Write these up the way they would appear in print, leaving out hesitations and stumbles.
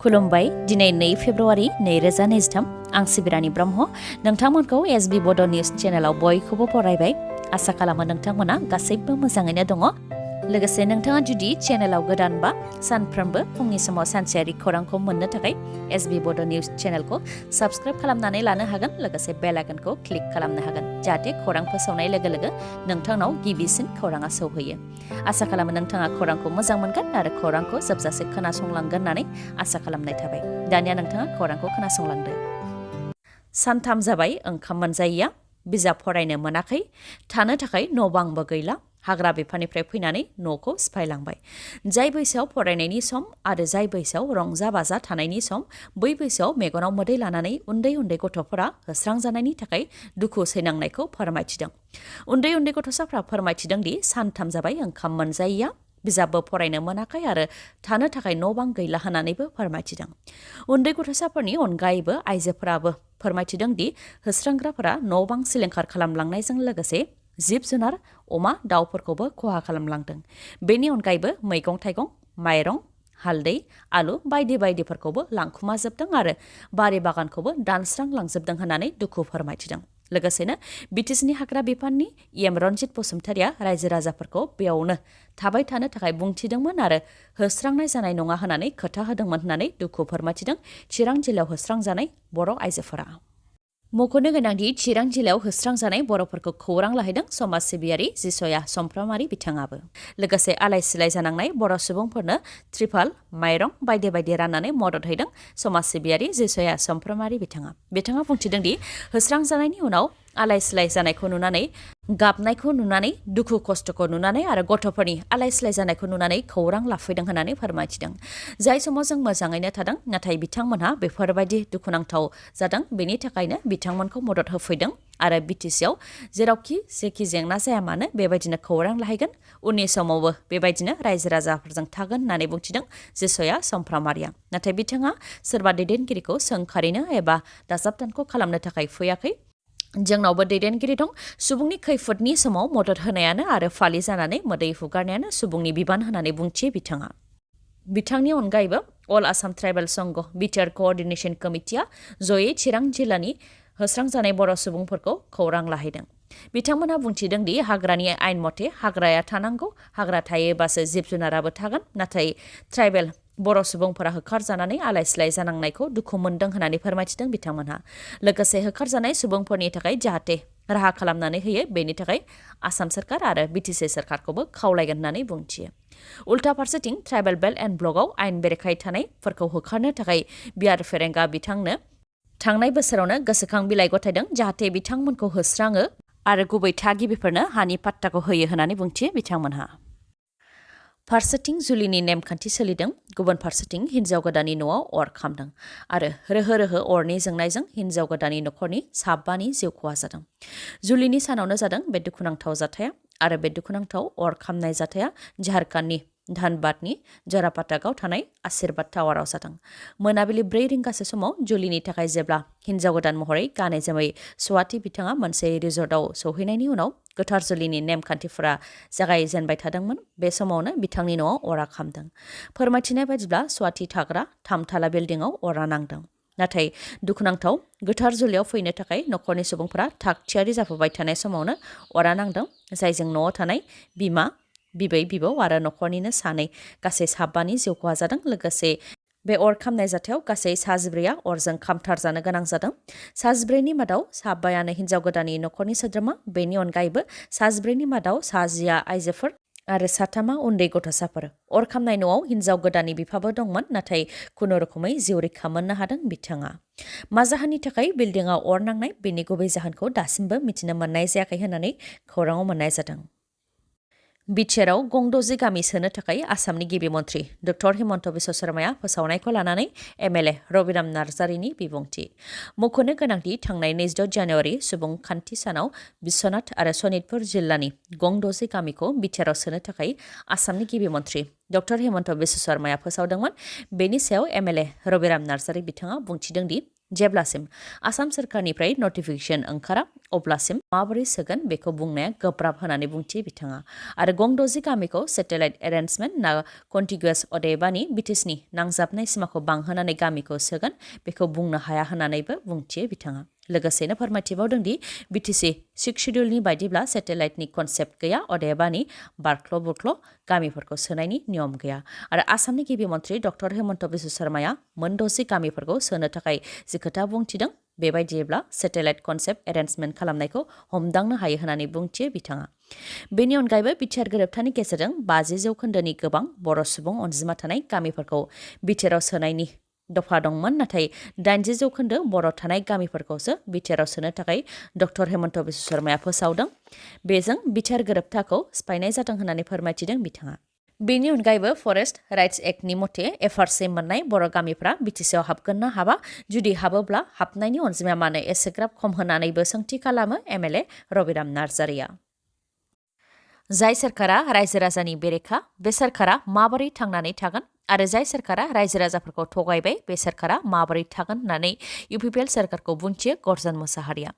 खुलुमबाय दिनै 2 फेब्रुवारि 2023 आं सिबिरानि ब्रह्म नोंथांमोनखौ SB Bodo News चेनेलाव बयखौबो बरायबाय आसा खालामो नोंथांमोना गासैबो मोजाङैनो दङ लोगोसे नोंथाङा जुदि चेनेलाव गोदानबा सानफ्रोमबो फुंनि समाव सानसेयारि खौरांखौ मोननो थाखाय SB Bodo News चेनेलखौ साबस्क्राइब खालामनानै लानो हागोन लोगोसे बेल आइकनखौ क्लिक खालामनो हागोन जाहाथे खौरां फोसावनाय लोगो लोगो नोंथांनाव गिबिसिन खौराङा सौहैयो आसा खालामो नोंथाङा खौरांखौ मोजां मोनगोन आरो खौरांखौ जोबजासे खोनासंलांगोन होननानै आसा खालामनाय थाबाय दानिया नोंथाङा खौरांखौ खोनासंलांदो सानथाम जाबाय ओंखाम मोनजायैया बिजाब फरायनो मोनाखै थानो थाखाय न' बांबो गैला हाग्रा बिफाननिफ्राय फैनानै न'खौ सिफायलांबाय जाय बैसोआव फरायनायनि सम आरो जाय बैसोआव रंजा बाजा थानायनि सम बै बैसोआव मेगनाव मोदै लानानै उन्दै उन्दै गथ'फोरा होस्रांजानायनि थाखाय दुखु सैनांनायखौ फोरमायथिदों उन्दै उन्दै गथ'साफ्रा फोरमायथिदों दि सानथाम जाबाय ओंखाम मोनजायैया बिजाबबो फरायनो मोनाखै आरो थानो थाखाय न' बां गैला होननानैबो फोरमायथिदों उन्दै गथ'साफोरनि अनगायैबो आइजोफोराबो फोरमायथिदों दि होस्रांग्राफोरा न' बां सिलिंखार खालामलांनायजों लोगोसे जिब जुनार अमा दाउफोरखौबो खहा खालामलांदों बेनि अनगायैबो मैगं थाइगं माइरं हालदै आलु बायदि बायदिफोरखौबो लांखुमाजोबदों आरो बारि बागानखौबो दानस्रांलांजोबदों होननानै दुखु फोरमायथिदों लोगोसेनो बिटिसिनि हाग्रा बिफाननि एम रन्जित बसुमतारिया रायजो राजाफोरखौ बेयावनो थाबाय थानो थाखाय बुंथिदोंमोन आरो होस्रांनाय जानाय नङा होननानै खोथा होदोंमोन होननानै दुखु फोरमायथिदों चिरां जिल्लायाव होस्रांजानाय बर' आइजोफोरा मख'नो गोनांदि चिरां जिल्लायाव होस्रांजानाय बर'फोरखौ खौरां लाहैदों समाज सिबियारि जिसया समफ्रामारि बिथाङाबो लोगोसे आलाय सिलाय जानांनाय बर' सुबुंफोरनो त्रिपाल माइरं बायदि बायदि राननानै मदद हैदों समाज सिबियारि जिसया समफ्रामारि बिथाङा बुंथिदों दि होस्रांजानायनि उनाव आलाय सिलाय जानायखौ नुनानै गाबनायखौ नुनानै दुखु खस्थ'खौ नुनानै आरो गथ'फोरनि आलाय सिलाय जानायखौ नुनानै खौरां लाफैदों होननानै फोरमायथिदों जाय समाव जों मोजाङैनो थादों नाथाय बिथांमोनहा बेफोरबायदि दुखुनांथाव जादों बेनि थाखायनो बिथांमोनखौ मदद होफैदों आरो बिटिसिआव जेरावखि जेखि जेंना जाया मानो बेबायदिनो खौरां लाहैगोन उननि समावबो बेबायदिनो रायजो राजाफोरजों थागोन होननानै बुंथिदों जिसया समफ्रामारिया नाथाय बिथाङा सोरबा दैदेनगिरिखौ सोंखारिनो एबा दाजाबदानख' खालामनो थाखाय फैयाखै जोंनावबो दैदेनगिरि दं सुबुंनि खैफोदनि समाव मदद होनायानो आरो फालि जानानै मोदै हुगारनायानो सुबुंनि बिबान होननानै बुंथियो बिथाङा बिथांनि अनगायैबो अल आसाम ट्राइबेल संघ बिटिआर कअर्डिनेशन कमिटिया जयै चिरां जिल्लानि होस्रांजानाय बर' सुबुंफोरखौ खौरां लाहैदों बिथांमोनहा बुंथिदों दि हाग्रानि आयेन मथे हाग्राया थानांगौ हाग्रा थायोबासो जिब जुनाराबो थागोन नाथाय ट्राइबेल बर' सुबुंफोरा होखारजानानै आलाय सिलाय जानांनायखौ दुखु मोनदों होननानै फोरमायथिदों बिथांमोनहा लोगोसे होखारजानाय सुबुंफोरनि थाखाय जाहाथे राहा खालामनानै होयो बेनि थाखाय आसाम सरकार आरो बिटिसि सरकारखौबो खावलायगोन होननानै बुंथियो उल्था फारसेथिं ट्राइबेल बेल्ट एन्ड ब्लकआव आयेन बेरेखायै थानायफोरखौ होखारनो थाखाय बिआर फेरेंगा बिथांनो थांनाय बोसोरावनो गोसोखां बिलाइ गथायदों जाहाथे बिथांमोनखौ होस्राङो आरो गुबै थागिबिफोरनो हानि पाट्टाखौ होयो होननानै बुंथियो बिथांमोनहा फारसेथिं जुलिनि नेमखान्थि सोलिदों गुबुन फारसेथिं हिन्जाव गोदाननि न'आव अर खामदों आरो रोहो रोहो अरनि जोंनायजों हिन्जाव गोदाननि न'खरनि साबानि जिउ खहा जादों जुलिनि सानावनो जादों बे दुखुनांथाव जाथाया आरो बे दुखुनांथाव अर खामनाय जाथाया झारखन्डनि धनबादनि जरापाटागाव थानाय आशीर्बाद टावाराव जादों मोनाबिलि 4 रिंगासो समाव जुलिनि थाखाय जेब्ला हिन्जाव गोदान महरै गानै जोमै स्वाति बिथाङा मोनसे रिजर्टआव सौहैनायनि उनाव गोथार जुलिनि नेमखान्थिफोरा जागायजेनबाय थादोंमोन बे समावनो बिथांनि न'आव अरा खामदों फोरमायथिनाय बायदिब्ला स्वाति थाग्रा 3 थाला बिल्डिंआव अरा नांदों नाथाय दुखुनांथाव गोथार जुलियाव फैनो थाखाय न'खरनि सुबुंफोरा थाग थियारि जाफैबाय थानाय समावनो अरा नांदों जायजों न'आव थानाय बिमा बिबै बिबौ आरो न'खरनिनो सानै गासै साबानि जिउ खहा जादों लोगोसे बे अर खामनाय जाथायाव गासै 14 अरजों खामथारजानो गोनां जादों 14नि मादाव 5 हिन्जाव गोदाननि न'खरनि सोद्रोमा बेनि अनगायैबो 14नि मादाव 10 आइजोफोर आरो 3 उन्दै गथ'साफोर अर खामनाय न'आव हिन्जाव गोदाननि बिफाबो दंमोन नाथाय खुनुरुखुमै जिउ रैखा मोननो हादों बिथाङा मा जाहोननि थाखाय बिल्डिंआव अर नांनाय बेनि गुबै जाहोनखौ दासिमबो मिथिनो मोननाय जायाखै होननानै खौराङाव मोननाय जादों बिटिआरआव गं-10 गामि सोनो थाखाय आसामनि गिबि मन्थ्रि डक्टर हिमन्त बिश्व शर्माया फोसावनायखौ लानानै एमएलए रबिराम नार्जारिनि बिबुंथि मख'नो गोनांदि थांनाय 26 जानुवारि सुबुंखान्थि सानाव बिश्वनाथ आरो सनितपुर जिल्लानि गं-10 गामिखौ बिटिआरआव सोनो थाखाय आसामनि गिबि मन्थ्रि डक्टर हिमन्त बिश्व शर्माया फोसावदोंमोन बेनि सायाव एमएलए रबिराम नार्जारि बिथाङा बुंथिदों दि जेब्लासिम आसाम सोरखारनिफ्राय नटिफिकेशन ओंखारा अब्लासिम माबोरै सोगोन बेखौ बुंनाया गोब्राब होननानै बुंथियो बिथाङा आरो गं 60 गामिखौ सेटेलाइट एरेन्जमेन्ट ना कन्टिगुवास अदेबानि बिटिसिनि नांजाबनाय सिमाखौ बांहोनानै गामिखौ सोगोन बेखौ बुंनो हाया होननानैबो बुंथियो बिथाङा लोगोसेनो फोरमायथिबावदों दि बिटिसि 6 शेड्युलनि बायदिब्ला सेटेलाइटनि कनसेप्ट गैया अदेबानि बारख्ल' बुरख्ल' गामिफोरखौ सोनायनि नियम गैया आरो आसामनि गिबि मन्थ्रि डक्टर हेमन्त बिश्व शर्माया मोन 60 गामिफोरखौ सोनो थाखाय जि खोथा बुंथिदों बेबायदिब्ला सेटेलाइट कनसेप्ट एरेन्जमेन्ट खालामनायखौ हमदांनो हायो होननानै बुंथियो बिथाङा बेनि अनगायैबो बिटिआर गोरोबथानि गेजेरजों 50% गोबां बर' सुबुं अनजिमा थानाय गामिफोरखौ बिटिआराव सोनायनि दफा दंमोन नाथाय 80% बर' थानाय गामिफोरखौसो बिटिआराव सोनो थाखाय डक्टर हेमन्त बिश्व शर्माया फोसावदों बेजों बिटिआर गोरोबथाखौ सिफायनाय जादों होननानै फोरमायथिदों बिथाङा बेनि अनगायैबो फरेस्ट राइट्स एक्टनि मथे एफआरसि मोननाय बर' गामिफ्रा बिटिसिआव हाबगोन ना हाबा जुदि हाबोब्ला हाबनायनि अनजिमाया मानो एसेग्राब खम होननानैबो सोंथि खालामो एमएलए रबिराम नार्जारिया जाय सोरखारा रायजो राजानि बेरेखा बे सोरखारा माबोरै थांनानै थागोन आरो जाय सोरखारा रायजो राजाफोरखौ थगायबाय बे सोरखारा माबोरै थागोन होननानै इउपिपिएल सोरखारखौ बुंथियो गर्जन मुसाहारिया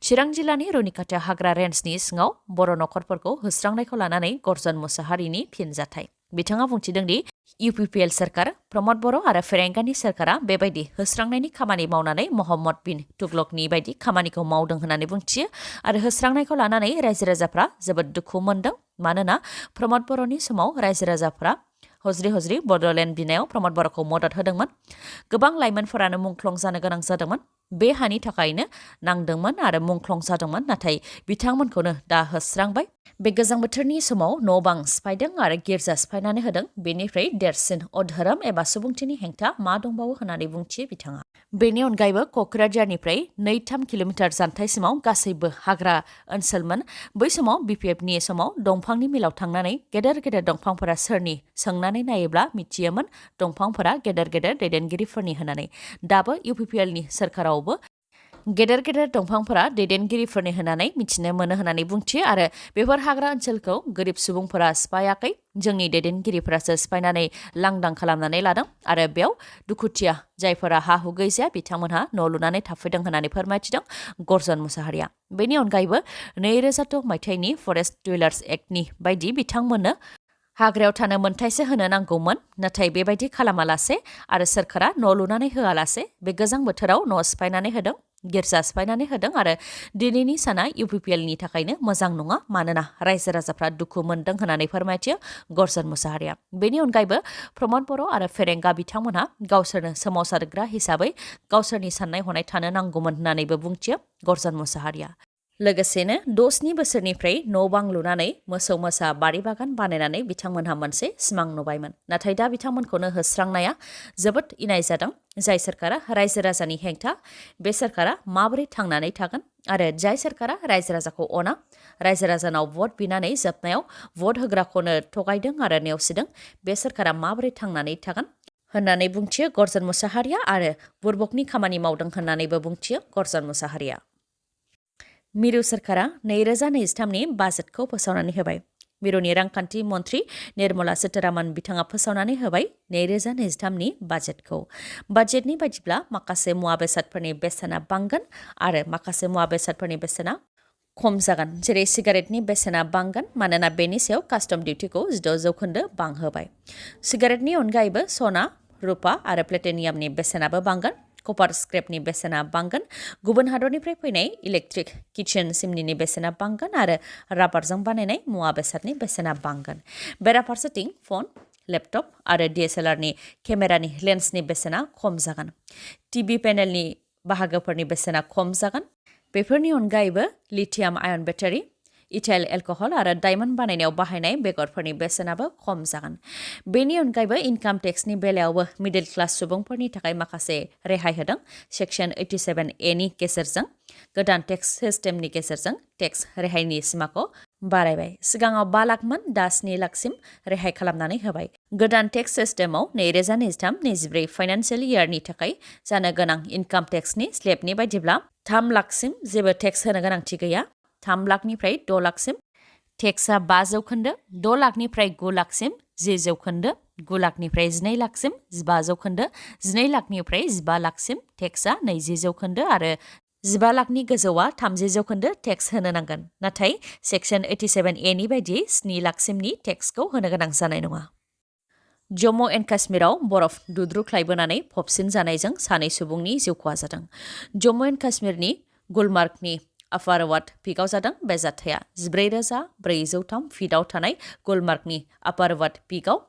चिरां जिल्लानि रुनिकाटा हाग्रा रेन्जनि सिङाव बर' नखरफोरखौ होस्रांनायखौ लानानै गर्जन मुसाहारिनि फिनजाथाय बिथाङा बुंथिदों दि इउपिपिएल सोरखार प्रमद बर' आरो फेरेंगानि सोरखारा बेबायदि होस्रांनायनि खामानि मावनानै मोहम्मद बिन तुगलकनि बायदि खामानिखौ मावदों होननानै बुंथियो आरो होस्रांनायखौ लानानै रायजो राजाफ्रा जोबोद दुखु मोनदों मानोना प्रमद बर'नि समाव रायजो राजाफ्रा हज्रि बड'लेण्ड बिनायाव प्रमद बर'खौ मदद होदोंमोन गोबां लाइमोनफोरानो मुंख्लं जानो गोनां जादोंमोन बे हानि थाखायनो नांदोंमोन आरो मुंख्लं जादोंमोन नाथाय बिथांमोनखौनो दा होस्रांबाय बे गोजां बोथोरनि समाव न' बां सिफायदों आरो गिर्जा सिफायनानै होदों बेनिफ्राय देरसिन अधोरोम एबा सुबुंथिनि हेंथा मा दंबावो होननानै बुंथियो बिथाङा बेनि अनगायैबो क'क्राझारनिफ्राय 2-3 किल'मिटार जानथायसिमाव गासैबो हाग्रा ओनसोलमोन बै समाव बिपिएफनि समाव दंफांनि मिलाव थांनानै गेदेर गेदेर दंफांफोरा सोरनि सोंनानै नायोब्ला मिथियोमोन दंफांफोरा गेदेर गेदेर दैदेनगिरिफोरनि होननानै दाबो इउपिपिएलनि सोरखारावबो गेदेर गेदेर दंफांफोरा दैदेनगिरिफोरनि होननानै मिथिनो मोनो होननानै बुंथियो आरो बेफोर हाग्रा ओनसोलखौ गोरिब सुबुंफोरा सिफायाखै जोंनि दैदेनगिरिफोरासो सिफायनानै लांदां खालामनानै लादों आरो बेयाव दुखुथिया जायफोरा हा हु गैजाया बिथांमोनहा न' लुनानै थाफैदों होननानै फोरमायथिदों गर्जन मुसाहारिया बेनि अनगायैबो 2002 मायथाइनि फरेस्ट डुवेलार्स एक्टनि बायदि बिथांमोननो हाग्रायाव थानो मोनथायसो होनो नांगौमोन नाथाय बेबायदि खालामालासे आरो सोरखारा न' लुनानै होआलासे बे गोजां बोथोराव न' सिफायनानै होदों गिर्जा सिफायनानै होदों आरो दिनैनि साना इउपिपिएलनि थाखायनो मोजां नङा मानोना रायजो राजाफ्रा दुखु मोनदों होननानै फोरमायथियो गर्जन मुसाहारिया बेनि अनगायैबो प्रमद बर' आरो फेरेंगा बिथांमोनहा गावसोरनो सोमावसारग्रा हिसाबै गावसोरनि साननाय हनाय थानो नांगौमोन होननानैबो बुंथियो गर्जन मुसाहारिया लोगोसेनो 6-7 बोसोरनिफ्राय न' बां लुनानै मोसौ मोसा बारि बागान बानायनानै बिथांमोनहा मोनसे सिमां नुबायमोन नाथाय दा बिथांमोनखौनो होस्रांनाया जोबोद इनाय जादों जाय सोरखारा रायजो राजानि हेंथा बे सोरखारा माबोरै थांनानै थागोन आरो जाय सोरखारा रायजो राजाखौ अना रायजो राजानाव भट बिनानै जोबनायाव भट होग्राखौनो थगायदों आरो नेवसिदों बे सोरखारा माबोरै थांनानै थागोन होननानै बुंथियो गर्जन मुसाहारिया आरो बुरबकनि खामानि मावदों होननानैबो बुंथियो गर्जन मुसाहारिया मिरु सोरखारा 2023नि बाजेटखौ फोसावनानै होबाय मिरुनि रांखान्थि मन्थ्रि निर्मला सीतारामन बिथाङा फोसावनानै होबाय 2023नि बाजेटखौ बाजेटनि बायदिब्ला माखासे मुवा बेसादफोरनि बेसेना बांगोन आरो माखासे मुवा बेसादफोरनि बेसेना खम जागोन जेरै सिगारेटनि बेसेना बांगोन मानोना बेनि सायाव कास्टम डिउटिखौ 16% बांहोबाय सिगारेटनि अनगायैबो सना रुपा आरो प्लेटिनियामनि बेसेनाबो बांगोन कपार स्क्रेपनि बेसेना बांगोन गुबुन हादरनिफ्राय फैनाय इलेक्ट्रिक किचेन सिमनिनि बेसेना बांगोन आरो राबारजों बानायनाय मुवा बेसादनि बेसेना बांगोन बेराफारसेथिं फन लेपटप आरो DSLRनि केमेरानि लेन्सनि बेसेना खम जागोन टिभि पेनेलनि बाहागोफोरनि बेसेना खम जागोन बेफोरनि अनगायैबो लिथियाम आयन बेटारि इथाइल एलकहल आरो डायमन्ड बानायनायाव बाहायनाय बेगरफोरनि बेसेनाबो खम जागोन बेनि अनगायैबो इनकाम टेक्सनि बेलायावबो मिडल क्लास सुबुंफोरनि थाखाय माखासे रेहाय होदों सेक्सन 87A नि गेजेरजों गोदान टेक्स सिस्टेमनि गेजेरजों टेक्स रेहायनि सिमाखौ बारायबाय सिगाङाव 5 लाखमोन दा 7 लाखसिम रेहाय खालामनानै होबाय गोदान टेक्स सिस्टेमाव 2023-24 फाइनान्सियेल इयारनि थाखाय जानो गोनां इनकाम टेक्सनि स्लेबनि बायदिब्ला 3 लाखसिम जेबो टेक्स होनो गोनांथि गैया 3 लाखनिफ्राय 6 लाखसिम टेक्सआ 5%, 6 लाखनिफ्राय 9 लाखसिम 10%, 9 लाखनिफ्राय 12 लाखसिम 15 जौखोन्दो, 12 लाखनिफ्राय 15 लाखसिम टेक्सआ 20 जौखोन्दो आरो 15 लाखनि गोजौआ 30 जौखोन्दो टेक्स होनो नांगोन। नाथाय सेक्सन 87A नि बायदियै 7 लाखसिमनि टेक्सखौ होनो गोनां जानाय नङा। जम्मु एन्ड काश्मीराव बरफ दुद्रुख्लायबोनानै फबसिन जानायजों सानै सुबुंनि जिउ खहा जादों। जम्मु एन्ड काश्मीरनि गुलमार्गनि आपार वाट पिकआव जादों। बे जाथाया 14,403 फिटआव थानाय गुलमार्गनि आपार वाट पिकआव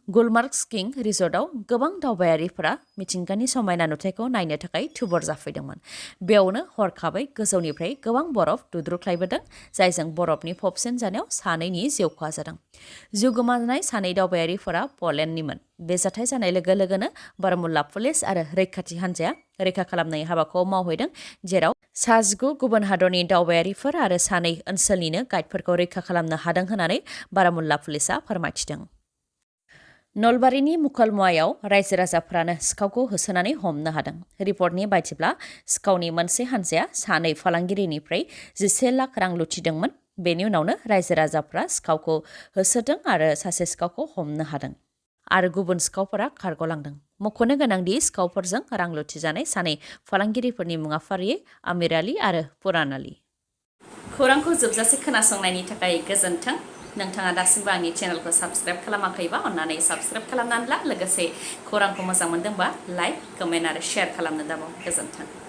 गुलमार्ग स्किं रिजर्टआव गोबां दावबायारिफोरा मिथिंगानि समायना नुथायखौ नायनो थाखाय थुबुर जाफैदोंमोन। बेयावनो हरखाबै गोजौनिफ्राय गोबां बरफ दुद्रुख्लायबोदों, जायजों बरफनि फबसिन जानायाव सानैनि जिउ खहा जादों। जिउ गोमानाय सानै दावबायारिफोरा पलेन्डनिमोन। बे जाथाय जानाय लोगो लोगोनो बारामुल्ला पुलिस आरो रैखाथि हान्जाया रैखा खालामनाय हाबाखौ मावहैदों, जेराव 19 गुबुन हादरनि दावबायारिफोर आरो सानै ओनसोलनिनो गाइडफोरखौ रैखा खालामनो हादों होननानै बारामुल्ला पुलिसआ फोरमायथिदों। नलबारिनि मुकालमुआयाव रायजो राजाफ्रानो सिखावखौ होसोनानै हमनो हादों। रिपर्टनि बायदिब्ला सिखावनि मोनसे हान्जाया सानै फालांगिरिनिफ्राय 11 लाख रां लुथिदोंमोन। बेनि उनावनो रायजो राजाफ्रा सिखावखौ होसोदों आरो सासे सिखावखौ हमनो हादों आरो गुबुन सिखावफोरा खारग'लांदों। मख'नो गोनांदि सिखावफोरजों रां लुथिजानाय सानै फालांगिरिफोरनि मुङा फारियै आमिर आली आरो पुरान आली। खौरांखौ जोबजासे खोनासंनायनि थाखाय गोजोन्थों। नोंथाङा दासिमबो आंनि चेनेलखौ साबस्क्राइब खालामाखैबा अन्नानै साबस्क्राइब खालामनानै ला। लोगोसे खौरांखौ मोजां मोनदोंबा लाइक, कमेन्ट आरो शेयार खालामनो दाबाव। गोजोन्थों।